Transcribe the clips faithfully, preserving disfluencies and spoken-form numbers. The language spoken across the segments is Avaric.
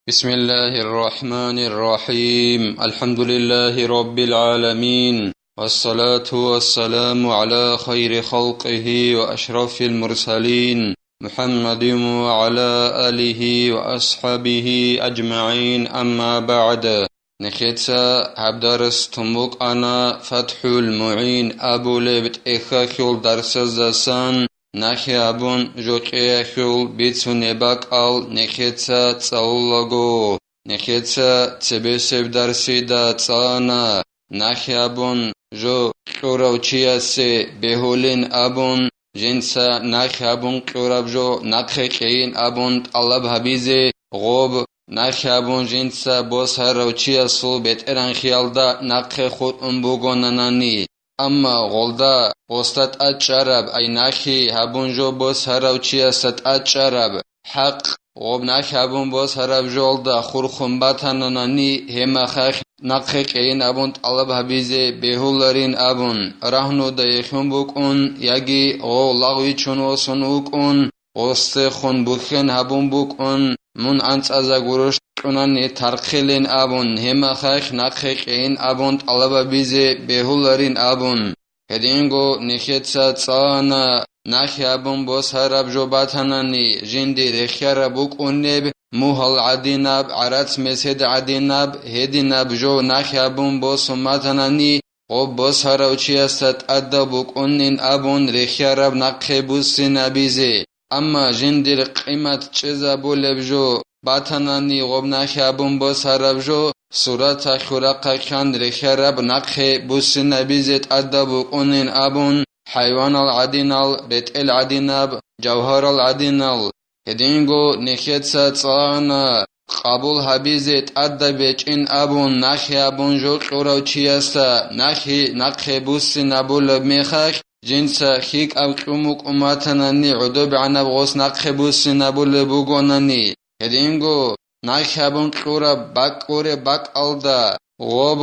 بسم الله الرحمن الرحيم. الحمد لله رب العالمين. والصلاة والسلام على خير خلقه وأشرف المرسلين محمد وعلى آله وأصحابه أجمعين. أما بعد. Нехеца гьаб дарс тун букӀана ФатхӀул МугӀин абулеб тӀехьалъул дарсаздасан, нахъе абун жо кьеялъул бицунеб бакӀал нехеца цӀалулаго. Нехеца цебесеб дарсида цӀалана, нахъе абун жо кьурав чиясе бегьулин абун, жинца нахъе абун кьураб жо нахъе кьейин абун тӀалаб гьабизе гъоб, нахъе абун жинца босарав чиясул бетӀергьанлъиялда нахъе хутӀун бугонанани. Амма гъолда гъосда тӀачӀараб, ай нахъе гьабун жо босарав чиясда тӀачӀараб хӀакъ, гъоб нахъе гьабун босараб жолда хурхун батананани, гьеб мехалъ нахъе кьейин абун тӀалаб гьабизе бегьуларин абун, рагьнуда эхун букӀун яги гъов лагъвичун восун вукӀун, гъосдехун бухьен гьабун букӀун, мун анцӀаза гурущ кьунани тархъилин абун, гьеб мехалъ нахъе кьейин абун тӀалаб гьабизе бегьуларин абун. Гьединго нехеца цӀалана, нахъе абун босараб жо батанани, жинди рехьараб букӀунеб мугьал гӀадинаб, гӀарац месед гӀадинаб, гьединаб жо нахъе абун босун батанани, гъоб босарав чиясда тӀадаб букӀунин абун рехьараб нахъе буссинабизе. Амма жиндир къимат чӀезабулеб жо батанани, гъоб нахъе абун босараб жо, сураталъул рахъалъан рехьараб нахъе буссинабизе тӀадаб букӀунин абун, хӀайванал гӀадинал, бетӀел гӀадинаб, жавгьарал гӀадинал. Гьединго нехеца цӀалана, къабул гьабизе тӀадаб гьечӀин абун, нахъе абун жо кьурав чиясда нахъе нахъе буссинабулеб мехалъ, жинца хьикӀаб кьун букӀун батанани, гӀодобегӀанаб гъос нахъе буссинабулеб бугонани. Гьединго нахъе абун кьураб бакӀ гуреб бакӀалда гъоб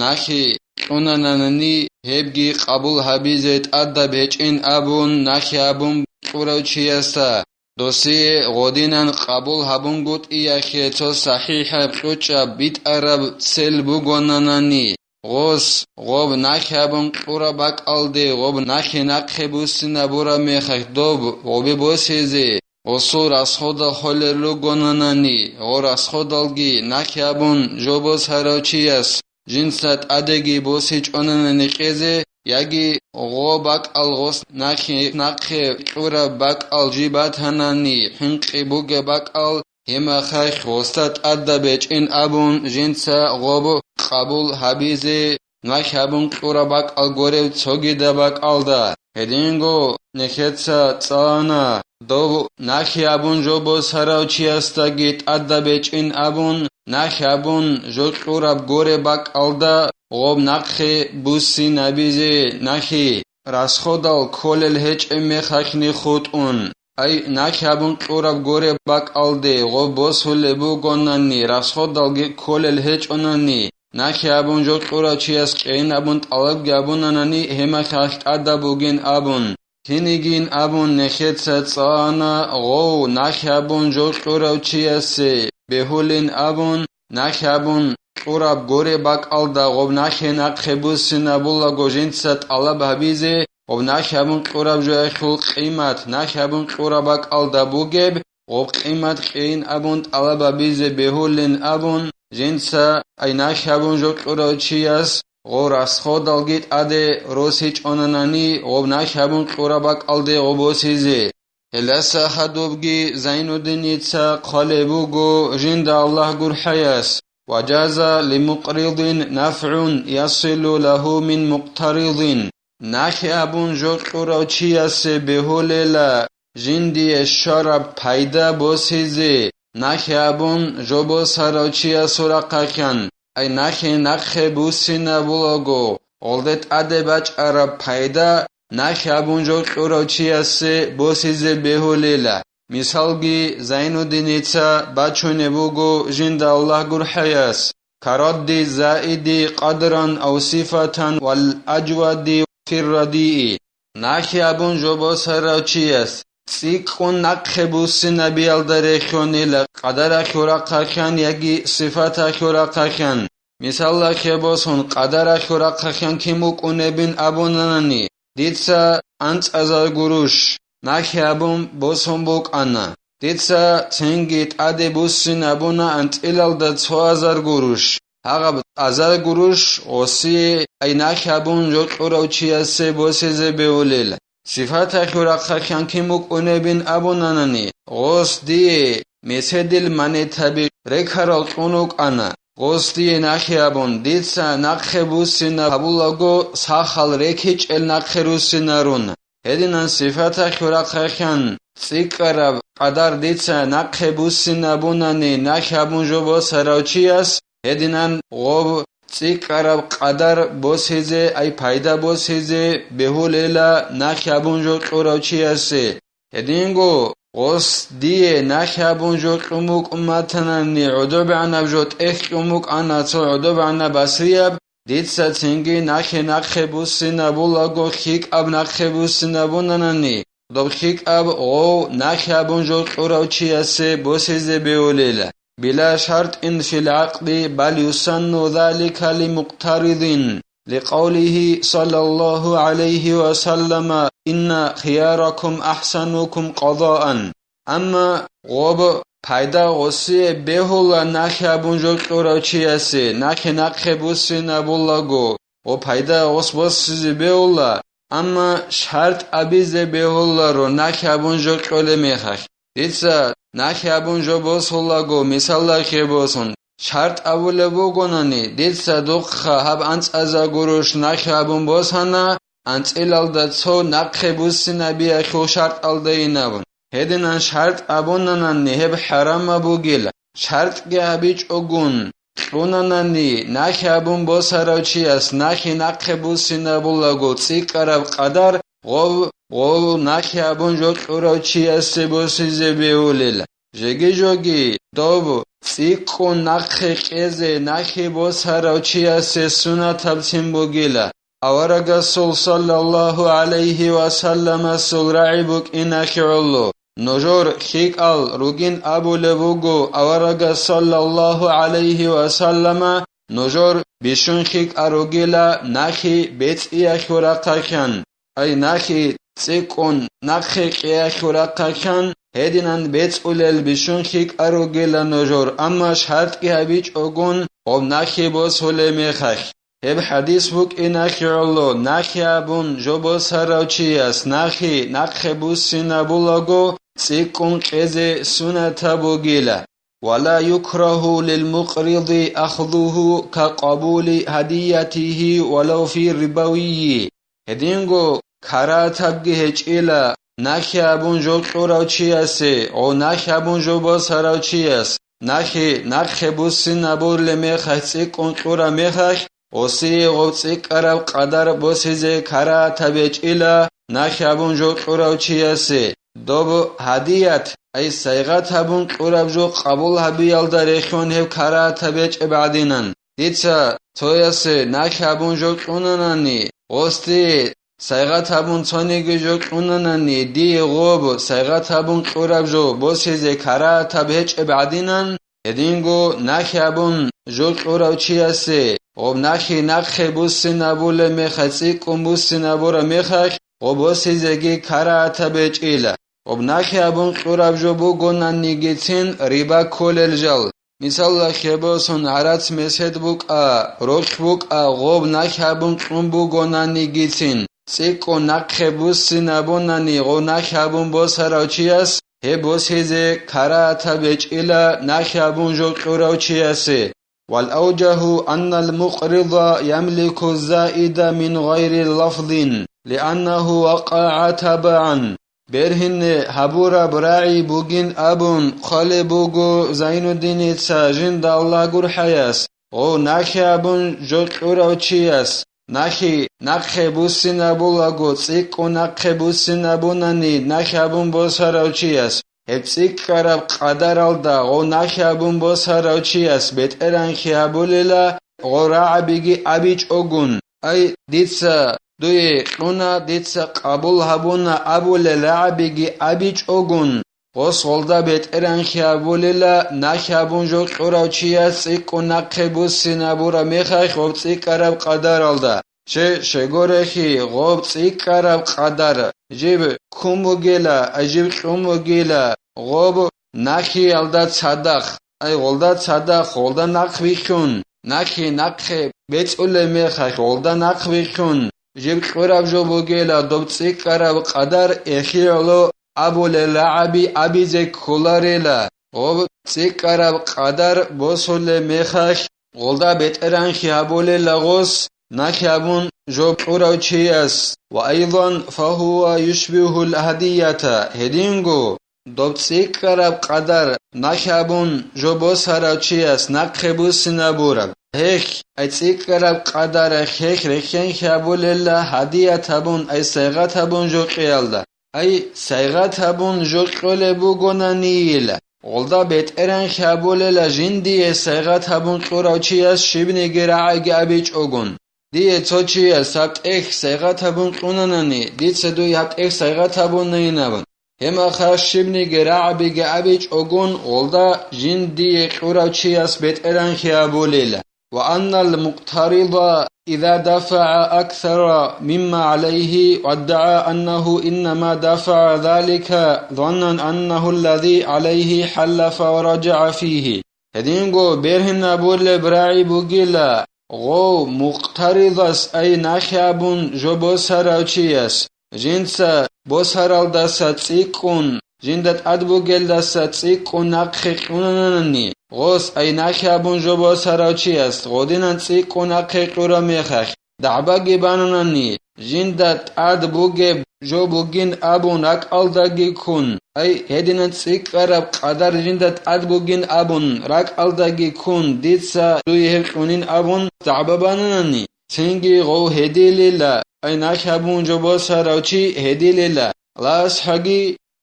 нахъе кьунанани, гьебги къабул гьабизе тӀадаб гьечӀин абун, нахъе абун кьурав чиясда, досие гъодинан къабул гьабунгутӀиялъе цо сахӀихӀаб кьучӀаб битӀараб цел бугонанани, гъос, гъоб нахъе абун кьураб бакӀалде гъоб нахъе нахъе буссинабураб мехалъ доб гъобе босизе, гъосул расходал холел ругонанани, гъо расходалги нахъе абун жо босарав чияс жинца тӀадеги босичӀонанани кьезе, яги гъо бакӀал гъос нахъе нахъе кьураб бакӀал жиб батанани, хӀинкъи бугеб бакӀал, гьеб мехалъ гъосда тӀадаб гьечӀин абун, жинца гъоб къабул гьабизе нахъе абун кьураб бакӀал гуреб цогидаб бакӀалда. Гьединго нехеца цӀалана, дов нахъе абун жо босарав чиясдаги тӀадаб гьечӀин абун, нахъе абун жо кьураб гуреб бакӀалда гъоб нахъе буссинабизе нахъе, расходал кколел гьечӀеб мехалъни хутӀун. Ай, нахъе абун кьураб гуреб бакӀалде гъоб босулеб бугонани, расходалги кколел гьечӀонани, нахъе абун жо кьурав чияс кьейин абун тӀалабги абунанани, гьеб мехалъ тӀадаб бугин абун, кинигин абун нехеца цӀалана, гъов нахъе абун жо кьурав чиясе бегьулин абун, нахъе абун кьураб гуреб бакӀалда гъоб нахъе нахъе буссинабулаго жинца тӀалаб гьабизе, гъоб нахъе абун кьураб жоялъул къимат нахъе абун кьураб бакӀалда бугеб, гъоб къимат кьейин абун тӀалаб гьабизе бегьулин абун, жинца, ай, нахъе абун жо кьурав чияс гъо расходалги тӀаде росичӀонанани, гъоб нахъе абун кьураб бакӀалде гъо босизе. Гьелдаса хадубги Зайнуддиница хъвалеб буго жинда Аллагь гурхӀаяс: «Ва жаза лимукъридин нафгӀун ясилу лагьу мин мукътаридин». Нахъе абун жо кьурав чиясе бегьулела жиндие щвараб пайда босизе, нахъе абун жо босарав чиясул рахъалъан, ай нахъе нахъе буссинабулаго, гъолде тӀаде бачӀараб пайда нахъе абун жо кьурав чиясе босизе бегьулела. Мисалги Зайнуддиница бачунеб буго жинда Аллагь гурхӀаяс: «Карадди заиди къадран ав сифатан вал ажвади фиррадии». Нахъе абун жо босарав чияс цӀикӀкӀун нахъе буссинабиялда рехьонила, къадаралъул рахъалъан яги сифаталъул рахъалъан. Мисалалъе босун, къадаралъул рахъалъан кин букӀунебин абунанани, дица анцӀазар гуруш нахъе абун босун букӀана. Дица цинги тӀаде буссинабуна анцӀилалда цо азар гуруш. Гьагъаб азар гуруш гъосие ай нахъе абун жо кьурав чиясе босизе бегьулел. Сифаталъул рахъалъан кин букӀунебин абунанани, гъос дие меседил манетаби рекарал кьун вукӀана. Гъос дие нахъе абун, дица нахъе буссинаб гьабулаго сахал рекичӀел нахъе руссинарун. Гьединан сифаталъул рахъалъан цӀикӀкӀараб къадар дица нахъе буссинабунани нахъе абун жо босарав чияс, гьединан гъоб цӀикӀкӀараб къадар босизе, ай пайда босизе бегьулела нахъе абун жо кьурав чиясе. Гьединго гъос дие нахъе абун жо кьун букӀун батанани, гӀодобегӀанаб жо тӀехь кьун букӀана цо гӀодобегӀанаб басрияб, дица цинги нахъе нахъе буссинабулаго лъикӀаб нахъе буссинабунанани, доб лъикӀаб гъов нахъе абун жо кьурав чиясе босизе бегьулел. Била шартӀин фил гӀакъди, бал юсанну залика ли мукътаридин, ликъавлихи саллаллаху гӀалайхи ва саллама, «Инна хияракум ахсанукум къадаан». Амма гъоб пайда гъосие бегьула нахъе абун жо кьурав чиясе, нахъе нахъе буссинабулаго, гъо пайда гъос босизе бегьула, амма шартӀ абизе бегьуларо нахъе абун жо кьолеб мехалъ. Дица нахъе абун жо босулаго, мисалалъе босун, шартӀ абулеб бугонани, дица духъа гьаб анцӀаза гуруш нахъе абун босана, анцӀилалда цо нахъе буссинабиялъул шартӀалдайин абун. Гьединан шартӀ абунанани гьеб хӀарамаб бугила, шартӀги гьабичӀогун, кьунанани, нахъе абун босарав чияс нахъе нахъе буссинабулаго цӀикӀкӀараб къадар гъов, гъов нахъе абун жо кьурав чиясе босизе бегьулел. Жеги-жоги доб цӀикӀкӀун нахъе кьезе нахъе босарав чиясе сунатабцин бугила. Аварагасул саллаллаху гӀалайхи ва салламасул рагӀи букӀиналъе гӀоло, нужер лъикӀал ругин абулеб буго аварагас саллаллаху гӀалайхи ва саллама, нужер бищун лъикӀал ругила нахъе бецӀиялъул рахъалъан, ай нахъе цӀикӀкӀун нахъе кьеялъул рахъалъан, гьединан бецӀулел бищун лъикӀал ругила нужер, амма шартӀги гьабичӀогун гъоб нахъе босулеб мехалъ. Гьеб хӀадис букӀиналъе гӀоло, нахъе абун жо босарав чияс нахъе нахъе буссинабулаго цӀикӀкӀун кьезе сунатаб бугила. «Ва ла юкрагьу лил мукъриди ахзуху ка къабули гьадиятихи валав фи рибавийи». Гьединго карагьатабги гьечӀила нахъе абун жо кьурав чиясе, гъо нахъе абун жо босарав чияс, нахъе нахъе буссинабулеб мехалъ цӀикӀкӀун кьураб мехалъ, гъосие гъоб цӀикӀкӀараб къадар босизе карагьатаб гьечӀила нахъе абун жо кьурав чиясе. Доб гьадият, ай сайгъат гьабун кьураб жо къабул гьабиялда рехьун гьеб карагьатаб гьечӀеб гӀадинан. Дица цоясе нахъе абун жо кьунанани, гъосде сайгъат гьабун цониги жо кьунанани, дие гъоб сайгъат гьабун кьураб жо босизе карагьатаб гьечӀеб гӀадинан, гьединго нахъе абун жо кьурав чиясе гъоб нахъе нахъе буссинабулеб мехалъ, цӀикӀкӀун буссинабураб мехалъ, гъоб босизеги карагьатаб гьечӀила. Гъоб нахъе абун кьураб жо бугонанигицин риба кколел жал. Мисалалъе босун, гӀарац месед букӀа, ролъ букӀа, гъоб нахъе абун кьун бугонанигицин, цӀикӀкӀун нахъе буссинабунани гъов нахъе абун босарав чияс, гьеб босизе карагьатаб гьечӀила нахъе абун жо кьурав чиясе. Вал авжагьу аннал мукърида ямлику заида мин гъайри лафзин, лианнагьу вакъагӀа табагӀан. Бергьине гьабураб рагӀи бугин абун хъвалеб буго Зайнуддиница жинда Аллагь гурхӀаяс, гъов нахъе абун жо кьурав чияс, нахъе нахъе буссинабулаго, цӀикӀкӀун нахъе буссинабунани нахъе абун босарав чияс, гьеб цӀикӀкӀараб къадаралда гъов нахъе абун босарав чияс бетӀергьанлъи гьабулела, гъов рагӀабиги абичӀогун, ай, дица дуе кьуна, дица къабул гьабуна абулел рагӀабиги абичӀогун, гъос гъолда бетӀергьанлъи гьабулела, нахь абун жо кьурав чияс цӀикӀкӀун нахъе буссинабураб мехалъ гъоб цӀикӀкӀараб къадаралда. Ще, щегорехи, гъоб цӀикӀкӀараб къадар жиб ккун бугела, жиб кьун бугела, гъоб нахьиялда цадахъ, ай, гъолда цадахъ, гъолда нахъ бихьун, нахьи нахъе бецӀулеб мехалъ, гъолда нахъ бихьун, жиб кьураб жо бугела, доб цӀикӀкӀараб къадар эхиялъо абулел рагӀаби абизе кколарела, гъоб цӀикӀкӀараб къадар босулеб мехалъ, гъолда бетӀергьанлъи гьабулела гъос, нахь абун жо кьурав чияс, ва айдан фагьува юшбигьул гьадията, гьединго, доб цӀикӀкӀараб къадар нахь абун жо босарав чияс нахъе буссинабураб. Гьелъ, ай цӀикӀкӀараб къадаралъ гьелъ рехьенлъи гьабулела гьадият гьабун, ай сайгъат гьабун жо кьеялда. Ай, сайгъат гьабун жо кьолеб бугонанийила, гъолда бетӀергьанлъи гьабулела жиндие сайгъат гьабун кьурав чияс щибниги рагӀайги абичӀогун. Дие цо чияс гьаб тӀехь сайгъат гьабун кьунанани, дица дуе гьаб тӀехь сайгъат гьабунайин абун. Гьебмехалъ щибниги рагӀабиги абичӀогун, гъолда жиндие кьурав чияс бетӀергьанлъи гьабулела. وأن المقترض إذا دفع أكثر مما عليه وادعى أنه إنما دفع ذلك ظنا أنه الذي عليه حلف ورجع فيه. Гьединго бергьинабулеб рагӀи бугила, гъов мукътаридас, ай нахь абун жо босарав чияс, жинца босаралдаса цӀикӀкӀун, жинда тӀад бугелдаса цӀикӀкӀун нахъе кьунанани, гъос, ай нахь абун жо босарав чияс, гъодинан цӀикӀкӀун нахъе кьураб мехалъ, дагӀбаги бананани, жинда тӀад бугеб жо бугин абун ракӀалдаги ккун, ай, гьединан цӀикӀкӀараб къадар жинда тӀад бугин абун ракӀалдаги ккун, дица дуе гьеб кьунин абун дагӀба бананани, цинги гъов гьедилила, ай, нахь абун жо босарав чи гьедилила, ла асхӀаги,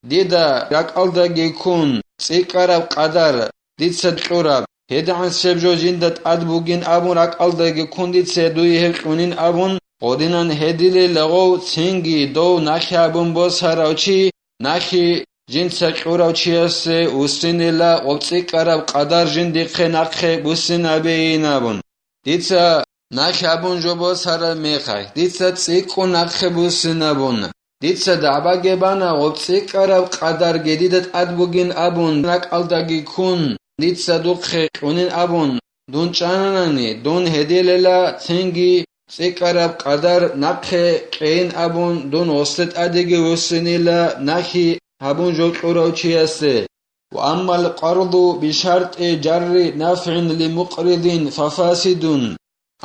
дида ракӀалдаги ккун цӀикӀкӀараб къадар дица кьураб, гьедигӀан щиб жо жинда тӀад бугин абун ракӀалдаги ккун дица дуе гьеб кьунин абун, гъодинан гьедилила гъов, цинги дов нахь абун босарав чи, нахь жинца кьурав чиясе вуссинила гъоб цӀикӀкӀараб къадар жиндихъе нахъе буссинабейин абун. Дица нахь абун жо босараб мехалъ, дица цӀикӀкӀун нахъе буссинабуна. Дица дагӀбаги бана гъоб цӀикӀкӀараб къадарги дида тӀад бугин абун, ракӀалдаги ккун, дица духъе кьунин абун, дун чӀананани, дун гьедилела, цинги цӀикӀкӀараб къадар нахъе кьейин абун, дун гъосде тӀадеги вуссинила нахь гьабун жо кьурав чиясе. وأما القرض بشرط جر نفع لمقرض ففاسد.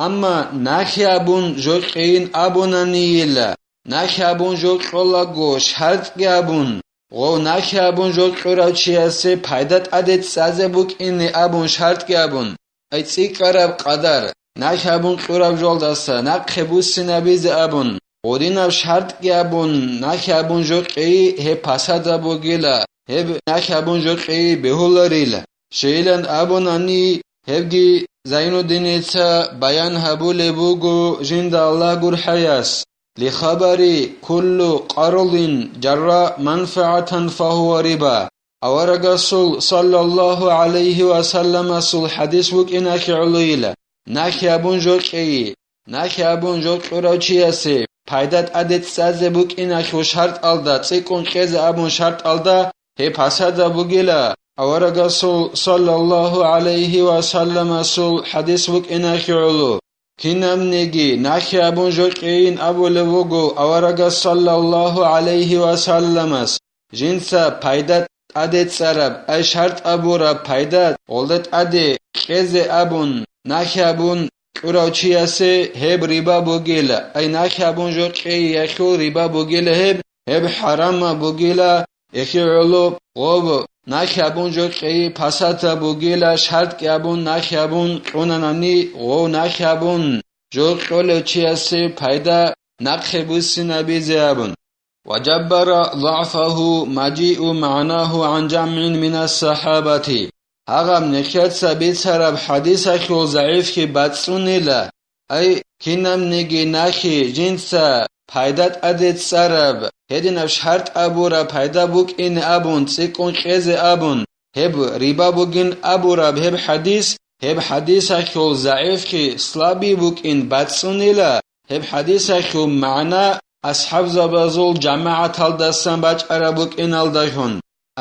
Амма нахь абун жо кьейин абунанийила, нахь абун жо кьолаго шартӀги абун, гъов нахь абун жо кьурав чиясе пайда тӀаде цӀазе букӀине абун шартӀги абун, ай цӀикӀкӀараб къадар, нахь абун кьураб жолдаса нахъе буссинабизе абун, гъодинаб шартӀги абун, нахь абун жо кьейи гьеб пасада бугила, гьеб нахь абун жо кьейи бегьуларила. Щайилан абунани, гьебги Зайнуддиница баян гьабулеб буго жинда Аллагь гурхӀаяс, лихабари: «Куллу къарзин жарра манфагӀатан фагьува риба». Аварагасул саллаллагьу гӀалайгьи ва салламасул хӀадис букӀиналъе гӀолойила: нахь абун жо кьейи, нахь абун жо кьурав чиясе пайда тӀаде цӀазе букӀиналъул шартӀалда, цӀикӀкӀун кьезе абун шартӀалда, гьеб пасада бугила, аварагасул саллаллагьу гӀалайгьи ва салламасул хӀадис букӀиналъе гӀоло. Кинабниги нахь абун жо кьейин абулеб буго аварагас саллаллагьу гӀалайгьи ва салламас, жинца пайда тӀаде цӀараб, ай шартӀ абураб пайда гъолда тӀаде кьезе абун, нахь абун кьурав чиясе гьеб риба бугила, ай нахь абун жо кьейиялъул риба бугила гьеб, гьеб хӀарамаб бугила, эхи гӀоло гъоб нахь абун жо кьейи пасада бугила, шартӀги абун нахь абун кьунанани, гъов нахь абун жо кьолев чиясе пайда нахъе буссинабизе абун. وجبر ضعفه مجيء معناه عن جمع من الصحابة. Гьагъаб нехеца бицараб хӀадисалъул загӀифлъи бацӀцӀунила, Ай, кинабниги нахи жинца пайда тӀаде цӀараб, гьединаб шартӀ абураб пайда букӀине абун, цӀикӀкӀун кьезе абун, гьеб риба бугин абураб гьеб хадис, гьеб хадисалъул загӀифги, слабый букӀин бацӀцӀунила, гьеб хадисалъул магӀна асхӀабзабазул жамагӀаталдасан бачӀараб букӀиналдалъун.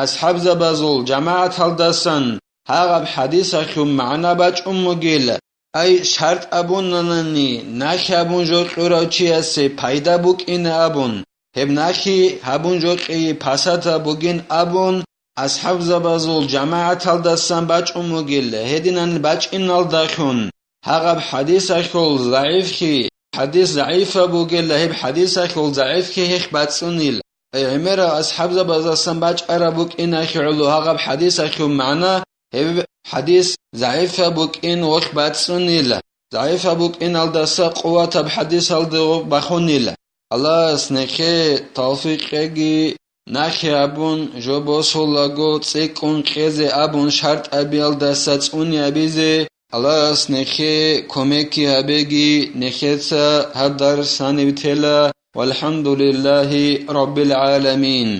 АсхӀабзабазул жамагӀаталдасан гьагъаб хадисалъул магӀна бачӀун бугила. Ай, шартӀ абунанани, нахи гьабун жо кьурав чиясе пайда букӀине абун, гьеб нахи гьабун жо кьей пасатаб бугин абун, асхӀабзабазул жамагӀаталдасан бачӀун бугила, гьединан бачӀиналдалъун гьагъаб хадисалъул загӀифги, хадис загӀифаб бугила, гьеб хадисалъул загӀифги гьехь бацӀцӀунил. Ай, гӀемерал асхӀабзабаздасан бачӀараб букӀиналъе гӀоло гьагъаб хадисалъул магӀна, гьеб хадис загӀифаб букӀин вохь бацӀцӀунила. ЗагӀифаб букӀиналдаса къуватаб хадисалде гъоб бахунила. Аллагьас нехе тавфикъ кьеги, нахи абун, жо босулаго цӀикӀкӀун кьезе абун шартӀабиялдаса цӀуни абизе, Аллагьас нехе кумекги гьабеги, нехеца гьаб дарс гьаниб тела. ВалхӀамдулиллагьи раббил гӀаламин.